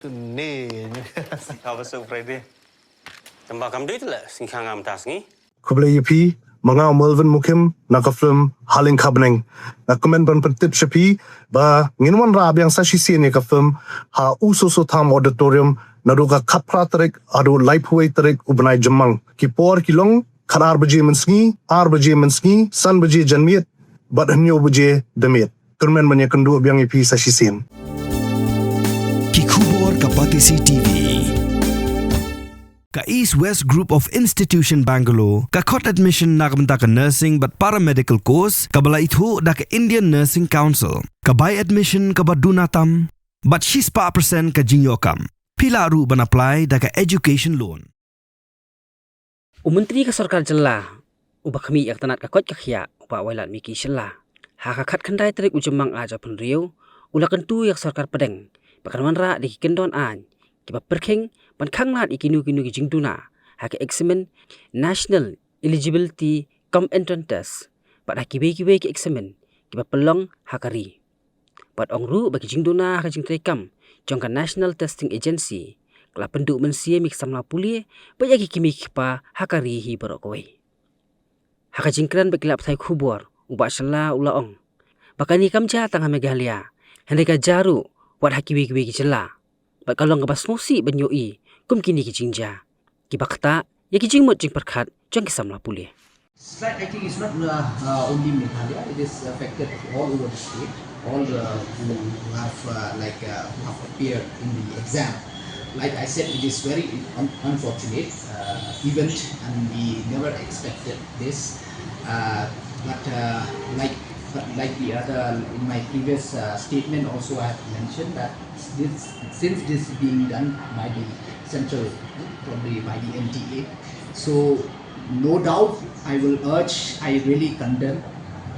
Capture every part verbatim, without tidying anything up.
Ni. Ka ba su Friday. Tamba kam dei le sing khang am tas ngi. Khublei ïa phi, ma nga u Melvin Mukim, na ka film Haleng Khabneng. Nga kmen ban pyntip sha phi ba ngin wanrah biang sa shisien ïa ka film ha U Soso Tham Auditorium naduh ka khatphra tarik haduh laiphew wei tarik u bnai Jymmang. Ki por ki long khatar baje mynsngi, ar baje mynsngi, san baje janmiet bad hynñiew baje damiet. Kyrmen ban ïakynduh biang ïa phi sa shisien. Ki khubor ka Batesi TV. Ka East West Group of Institution Bangalore ka khot admission na ka bynta ka nursing bad paramedical course kaba la ithuh da ka Indian Nursing Council. Ka bai admission kaba duna tam bad shispah percent ka jingïoh kam. Phi lah ruh ban apply da ka education loan. U Myntri ka Sorkar Jylla uba khmih ïa ka tnat ka koit ka khiah, u Bah Wailadmiki Shylla, ha ka khatkhyndai tarik u Jymmang ar hajar phew hynriew, u la kyntu ïa ka Sorkar Pdeng ba kan wanrah da ki kyndon aiñ kiba pyrkhing ban khanglad ïa kino kino ki jingduna ha ka eksamin National Eligibility cum Entrance Test bad ha kiwei kiwei ki eksamin kiba pynlong ha ka ri. Bad ong ruh ba ki jingduna ha ka jingtreikam jong ka National Testing Agency ka la pynduh mynsiem ïa ki samla pule bad ïa ki kmie ki kpa ha ka ri hi baroh kawei. Ha ka jingkren bad ki lad pathai khubor, u Bah Shylla u la ong ba kane kam jia tang ha Meghalaya, hynrei ka jia ruh wat ha kiwei kiwei ki jylla. Bad ka long kaba sngewsih ban ïohi kum kine ki jingjia kiba ktah ïa ki jingmut jingpyrkhat jong ki samla pule. Strike, I think, is not uh, uh, only Meghalaya. It is affected all over the state. All the who have uh, like uh, who have appeared in the exam. Like I said, it is very un- unfortunate uh, event, and we never expected this. Uh, but uh, like but like the other in my previous uh, statement, also I have mentioned that this since this is being done by the central, probably by the N T A, so no doubt I will urge, I really condemn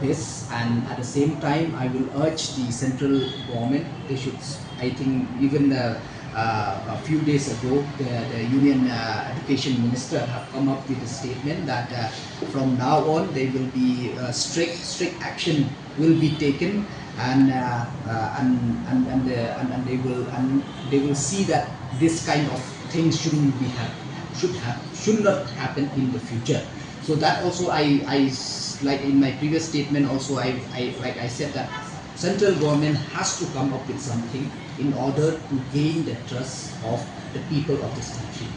this, and at the same time I will urge the central government, they should, I think even the, uh, a few days ago the, the union uh, education minister have come up with a statement that uh, from now on there will be uh, strict strict action will be taken, and uh, uh, and and and, uh, and and they will and they will see that this kind of things shouldn't be hap- should have should not happen in the future. So that also I I s- like in my previous statement also I, I like I said that central government has to come up with something in order to gain the trust of the people of this country,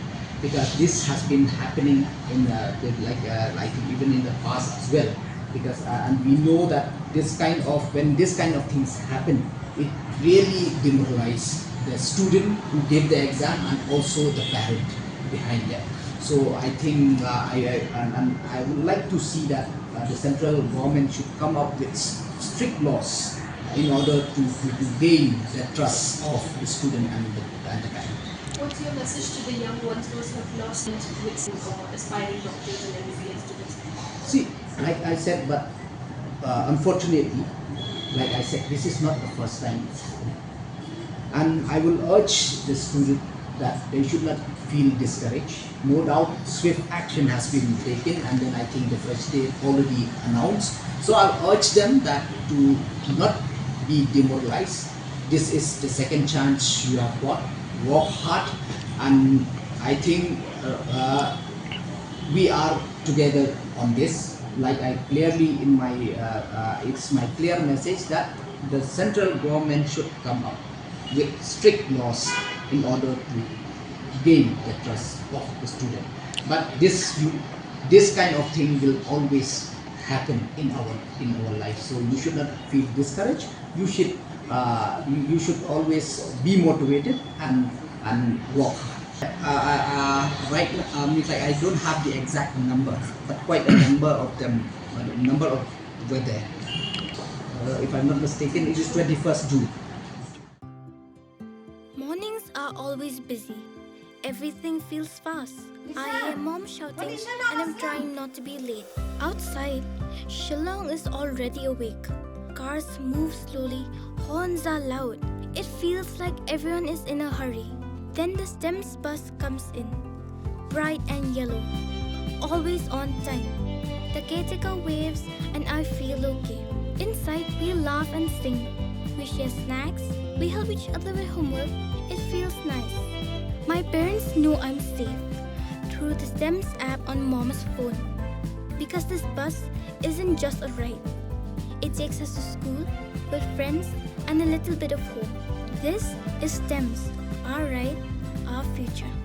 because this has been happening in uh, the, like uh, like even in the past as well, because uh, and we know that this kind of when this kind of things happen, it really demoralizes the student who gave the exam and also the parent behind them. So I think uh, I, I and, and I would like to see that uh, the central government should come up with s- strict laws in order to, to, to gain the trust of the student and the, and the parent. What's your message to the young ones, those who have lost interest or aspiring doctors and M B B S students? See, like I said, but uh, unfortunately, like I said, this is not the first time it's happening. And I will urge the student that they should not feel discouraged. No doubt, swift action has been taken, and then I think the first day already announced. So I'll urge them that to not be demoralized. This is the second chance you have got. Work hard, and I think uh, uh, we are together on this. Like I clearly in my, uh, uh, it's my clear message that the central government should come up with strict laws in order to gain the trust of the student. But this you, this kind of thing will always happen in our in our life. So you should not feel discouraged. You should uh, you, you should always be motivated and and work hard. Uh, uh, uh, right now, um, it's like I don't have the exact number, but quite a number of them, a number of were there. Uh, if I'm not mistaken, it is twenty-first June. Mornings are always busy. Everything feels fast. I hear mom shouting and I'm trying not to be late. Outside, Shillong is already awake. Cars move slowly, horns are loud. It feels like everyone is in a hurry. Then the STEMS bus comes in. Bright and yellow. Always on time. The caretaker waves and I feel okay. Inside, we laugh and sing. We share snacks. We help each other with homework. It Feels nice. My parents know I'm safe through the STEMS app on Mom's phone. Because this bus isn't just a ride, it takes us to school, with friends, and a little bit of home. This is STEMS, our ride, our future.